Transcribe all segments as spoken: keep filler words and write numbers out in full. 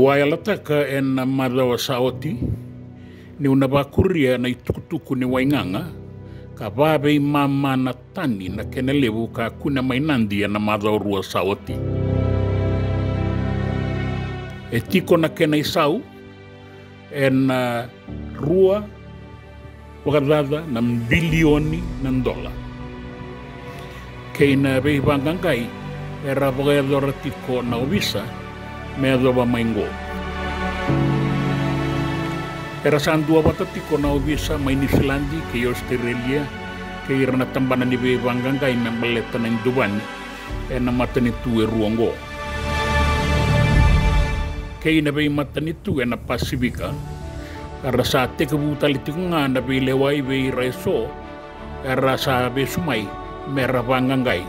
Au a yalataka ena macawa sa oti niu na vakuria na itukutuku ni waigaga ka vaveimama na tani na kena levu ka kune mai Nadi ena macawa rua sa oti. E tiko na kena isau ena rua vakacaca na bilioni na dola. Kei na veivaqaqai era vakayacora tiko na ovisa me yacova mai qo. Era sa duavata tiko na ovisa mai Niusiladi kei Ositerelia kei ira na tabana ni veivaqaqai me baleta na iduvani ena matanitu e rua oqo. Kei na veimatanitu ena Pasifika, era sa tekivu tale tiko ga na veilewai vei ira eso era sa vesu mai me ra vaqaqai.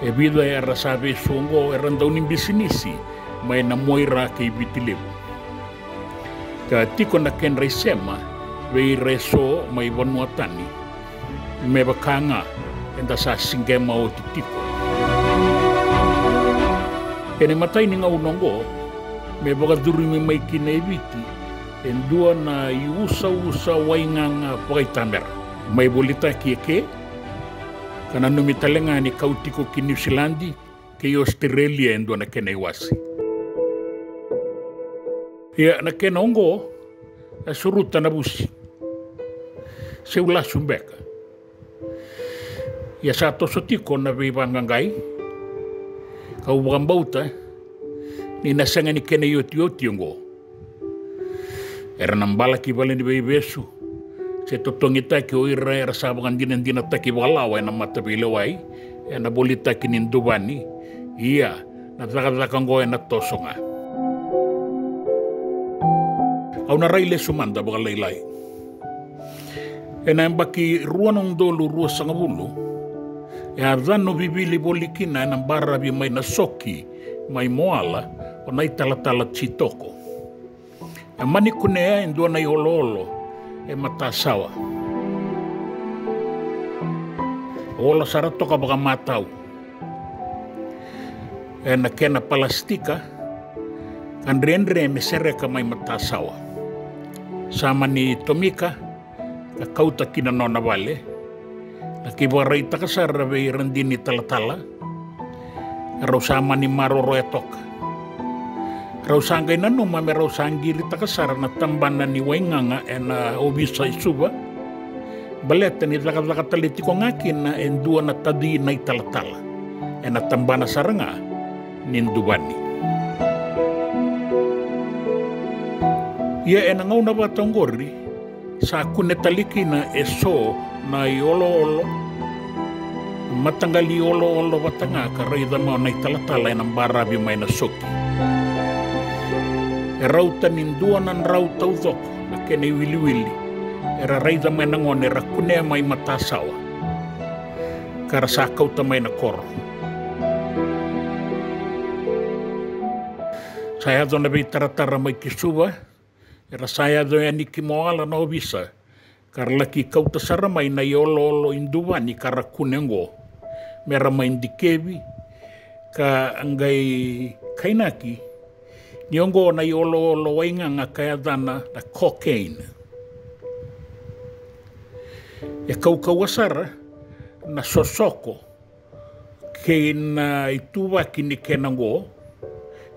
E vica era sa vesu oqo era dau ni bisinisi mai na Muaira kei Viti Levu. Ka tiko na kedra isema vei ira eso mai vanua tani, me vaka ga eda sa siqema oti tiko. Ena imatai ni gauna oqo, me vakacurumi mai kina e Viti e dua na iusausa waigaga vakaitamera. Mai volitaki eke, ka nanumi tale ga ni kau tiko ki Niusiladi kei Ositerelia e dua na kena iwase. Ia na kena oqo, e suruta na vusi, seu lasu beka. Ia sa toso tiko na veivaqaqai, kau vakabauta ni na sega ni kena iotioti oqo. Era na bala ki valeniveivesu se totogitaki o ira era sa vakadinadinataki vakalawa ena mataveilewai ena volitaki ni duvani. Ia na cakacaka oqo ena toso ga. Au na rai lesu mada vakalailai. Ena yabaki rua na udolu ruasagavulu, e a cano vivili voli kina ena baravi mai Nasoki mai Moala o Naitalatala Jitoko. E mani kunea e dua na ioloolo e matasawa. Olo sara toka vakamatau ena kena palasitika ka dredre me sereka mai matasawa. Sa mani tomika ka kauta ki na nona vale. Laki vakaraitaka sara vei ira dina italatala, rau sa mani maroroya toka. Rau sa qai nanuma me rau sa qiritaka sara na tabana ni waigaga ena ovisa i Suva, baleta ni cakacaka tale tiko ga kina e dua na taci na italatala ena tabana sara ga ni duvani. Ia ena gauna vata oqori, sa kune tale kina eso na ioloolo, mataqali oloolo vata ga ka raica mai o Naitalatala ena baravi mai Nasoki. E rauta ni dua na drau taucoko na kena iwiliwili era raica mai na gone era kunea mai matasawa ka ra sa kauta mai na koro. Sa yaco na veitaratara mai ki Suva, era sa yaco yani ki Moala na ovisa, ka ra laki kauta sara mai na ioloolo i duvani ka ra kune oqo me ra mai dikevi ka qai kainaki ni oqo na ioloolo waigaga ka yacana na cocaine. E kaukauwa sara na sosoko kei na ituvaki ni kena oqo,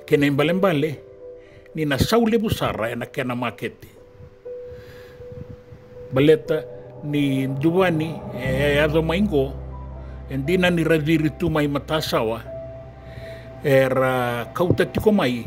kena ibalebale ni na sau levu sara ena kena makete. Baleta ni duvani e yaco mai oqo, e dina ni ra ciri tu mai matasawa, era kauta tiko mai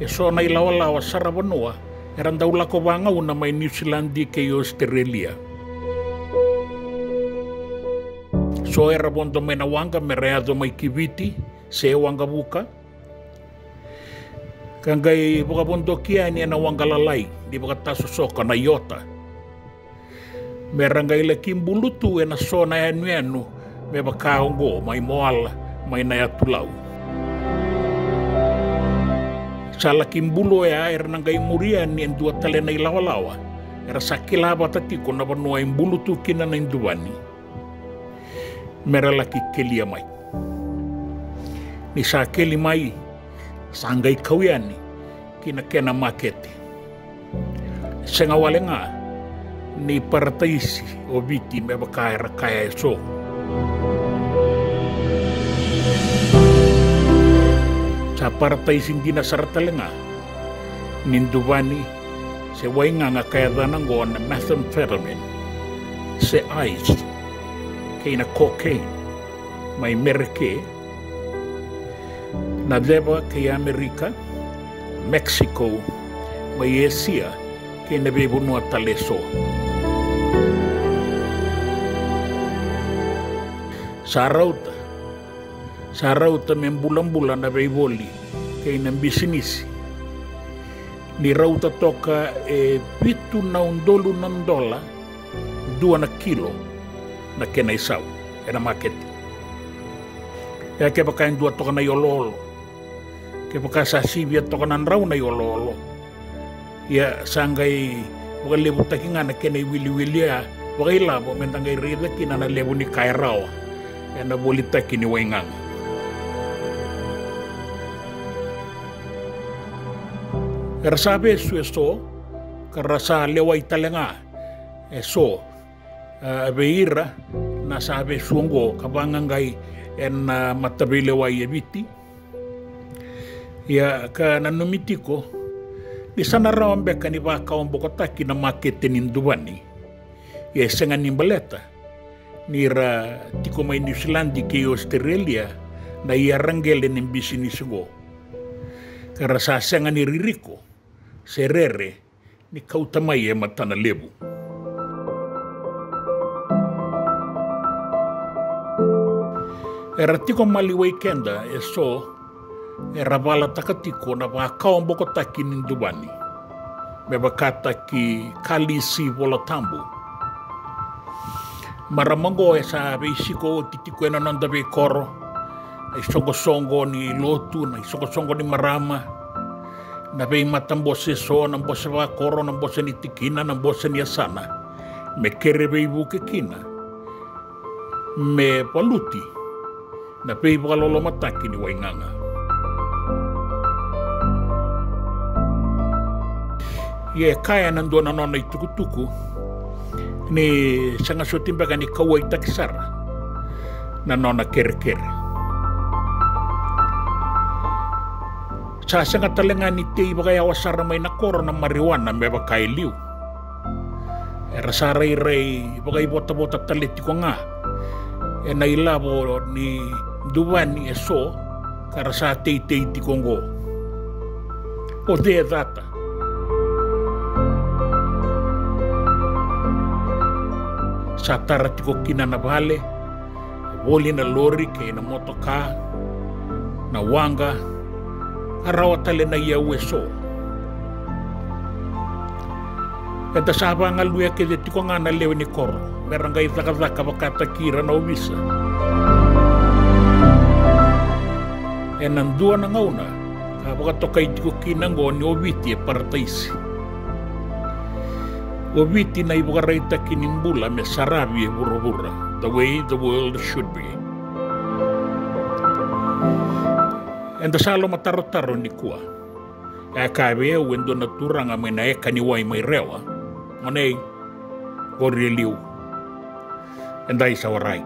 eso na ilawalawa saravanua era dau lako vagauna mai Niusiladi kei Ositerelia. So era vodo mai na waqa me ra yaco mai ki Viti se waqavuka, ka qai vakavodoki yani ena waqa lalai ni vakatasosoka na iota, me ra qai laki bulu tu ena so na yanuyanu me vaka oqo mai Moala mai na yatu Lau. Sa laki bulu oya era na qai muri yani e dua tale na ilawalawa era sa kila vata tiko na vanua e bulu tu kina na iduvani, me ra laki kelia mai. Ni sa keli mai, sa qai kau yani ki na kena makete. Sega wale ga ni parataisi o Viti me vaka era kaya e so. Sa parataisi dina sara tale ga ni Duvani se Waigaga ka yacana oqo na methamphetamine se ice kei na cocaine mai Mereke, na ceva kei Amerika, Mexico, mai Esia kei na veivanua tale e so. Sa rauta, sa rauta me bulabula na veivoli kei na bisinisi, ni rauta toka e vitu na udolu na dola dua na kilo na kena isau ena makete. Ia kevaka e dua toka na ioloolo, kevaka sa sivia toka na drau na ioloolo, ia sa qai vakalevutaki ga na kena iwiliwili ya vakailavo me da qai raica kina na levu ni ka e rawa ena volitaki ni Waigaga. Era sa vesu e so, ka ra sa lewai tale ga e so, a, vei ira na sa vesu oqo ka vaqaqai ena, a, mataveilewai e Viti. Ia ka nanumi tiko ni sa na rawa beka ni vakawabokotaki na makete ni Duvani. Ia e sega ni baleta ni ra tiko mai Niusiladi kei Ositerelia na iyaraqele ni bisinisi oqo, ka ra sa sega ni ririko se rere ni kauta mai e Matanalevu. Era tiko maliwai keda e so era valataka tiko na vakawabokotaki ni Duvani, me vakataki Kalisi Vola Tabu. Marama oqo e sa veisiko oti tiko ena noda veikoro, na isoqosoqo ni lotu, na isoqosoqo ni marama, na veimatabose e so, na bose vakoro, na bose ni tikina, na bose ni yasana, me kere veivuke kina me valuti na veivakalolomataki ni Waigaga. Ia e kaya na dua na nona itukutuku ni sega soti beka ni kauwaitaki sara na nona kerekere. Sa sega tale ga ni tei vakayawa sara mai na koro na marijuana me vaka e liu. Era sa rairai vakaivotavota tale tiko ga ena ilavo ni Duvani e so ka ra sa teitei tiko oqo. O cei e cata? Sa tara tiko kina na vale, voli na lori kei na motoka, na waqa, ka rawa tale na iyau e so. Eda sa vagaluya kece tiko ga na lewe ni koro me ra qai cakacaka vakataki ira na ovisa. Ena dua na gauna ka vakatokai tiko kina oqo ni o Viti e parataisi. O Viti na ivakaraitaki ni bula me saravi e vuravura, the way the world should be. Eda sa lomatarotaro nikua. E kaya vei au e dua na turaga mai na eka ni wai mai Rewa, "Gone, qori e liu. Eda sa warai."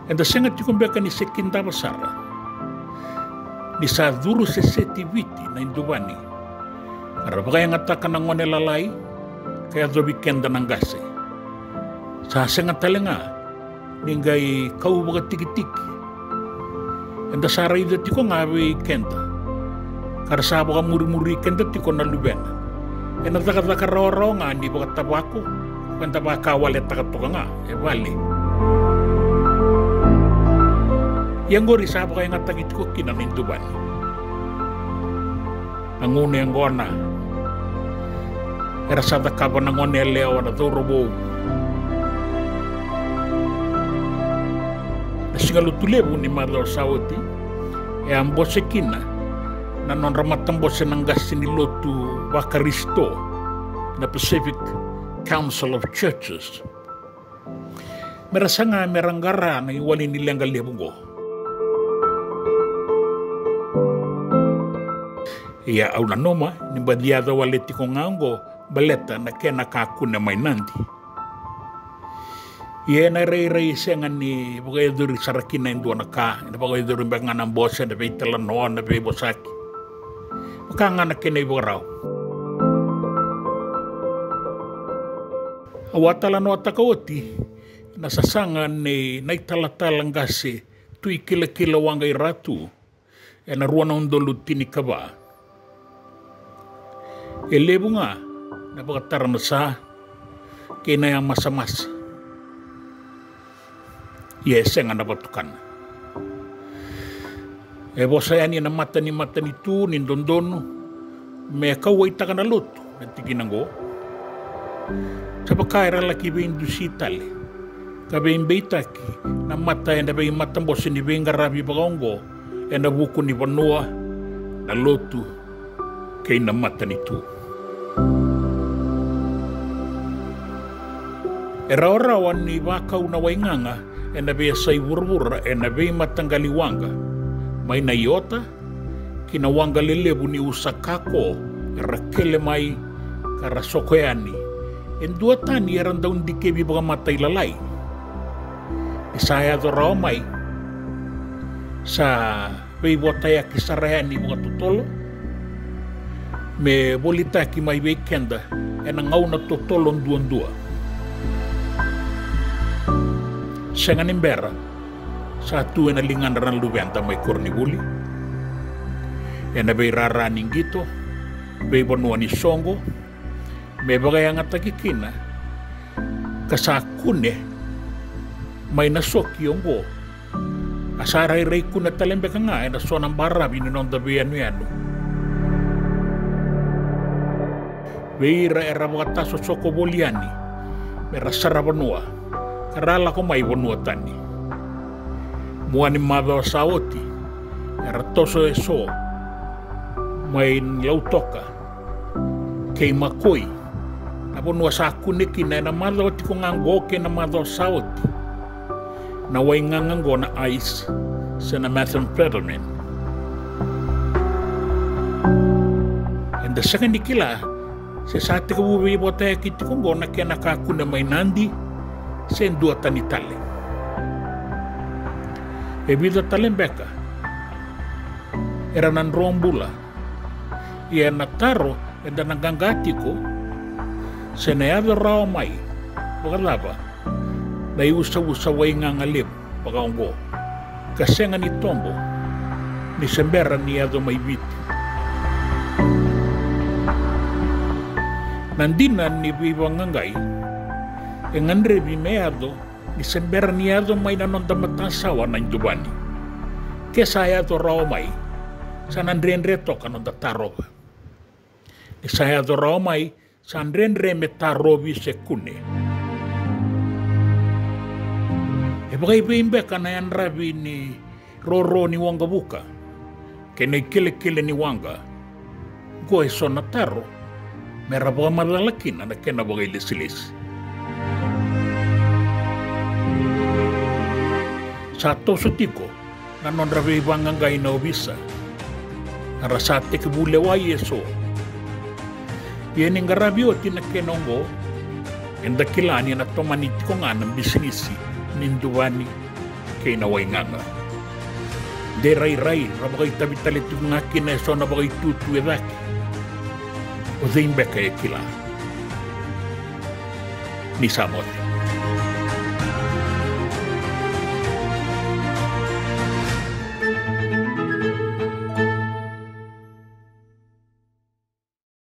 Eda sega tiko beka ni se kidava sara ni sa curu seseti Viti na i Duvani, ka ra vakayagataka na gone lalai ka yacovi keda na qase. Sa sega tale ga ni qai kau vakatikitiki. Eda sa raica tiko ga vei keda ka ra sa vakamurimuri keda tiko na luvena. Ena cakacaka rawarawa ga ni vakatavako, eda vakawaletakia toka ga e vale. Ia qori sa vakayagataki tiko kina na i Duvani. Na gauna e qo na era sa cakava na gone yalewa, na cauravou. Na Siga Lotu levu ni macawa sa oti e a bose kina na nodra matabose na qase ni lotu vaKarisito, na Pacific Council of Churches, me ra saga me ra qara na i wali ni leqa levu oqo. Ia au nanuma ni baci yaco wale tiko ga oqo baleta na kena kakune mai Nadi. Ia ena rairai sega ni vakayacori sara kina e dua na ka, ena vakayacori beka ga na bose, na veitalanoa, na veivosaki. Vaka ga na kena ivakarau. Au a talanoataka oti na sasaga nei na italatala qase Tui Kilakila Waqairatu ena rua na udolu tinikava. E levu ga na vakatarama sa kei na yamasamasa. Ia e sega na vatukana. E vosa yani ena mata ni matanitu ni dodonu me kauwaitaka na lotu na tikina oqo. Sa vaka era laki veidusi tale ka veibeitaki na mata ena veimatabose ni veiqaravi vakaoqo ena vuku ni vanua, na lotu kei na matanitu. E rawarawa ni vakau na waigaga ena veiyasai vuravura ena veimataqali waqa, mai na iota ki na waqa lelevu ni usa kako era kele mai ka ra soko yani e dua tani era dau dikevi vakamatailalai. Ni sa yaco rawa mai, sa veivotayaki sara yani vakatotolo me volitaki mai vei keda ena gauna totolo duadua. Sega ni bera, sa tu ena ligadra na luveda mai koronivuli, ena veirara ni qito, veivanua ni soqo, me vakayagataki kina ka sa kune mai na soki oqo. A sa rairai kune tale beka ga ena so na baravi ni noda veiyanuyanu. Vei ira era vakatasosoko voli yani me ra sara vanua ka ra lako mai vanua tani. Mua ni macawa sa oti era toso eso mai Lautoka kei Makoi, na vanua sa kune kina ena macawa tiko ga oqo kei na macawa sa oti na waigaga oqo na ice se na methamphetamine. Eda sega ni kila se sa tekivu veivotayaki tiko oqo na kena kakune mai Nadi se dua tani tale. E vica tale beka era na dro bula. Ia na taro eda na qaqa tiko, se na yaco rawa mai vakacava na iusausa waigaga levu vakaoqo ka sega ni tobo ni se bera ni yaco mai Viti? Na dina ni veivaqaqai e gadrevi me yaco ni se bera ni yaco mai na noda matasawa na iduvani. Ke sa yaco rawa mai, sa na dredre toka noda tarova. Ni sa yaco rawa mai, sa dredre me tarovi se kune. E vakaivei beka na yadravi ni roro ni waqavuka kei na ikelekele ni waqa? Qo e so na taro me ra vakamacala kina na kena vakailesilesi. Sa toso tiko na nodra veivaqaqai na ovisa, a ra sa tekivu lewai eso. Ia ni qaravi oti na kena oqo, eda kila ni na tomani tiko ga na bisinisi ni duvani kei na waigaga. De rairai ra vakaitavi tale tiko ga kina eso na vakaitutu e cake. O cei beka e kila? Ni sa moce.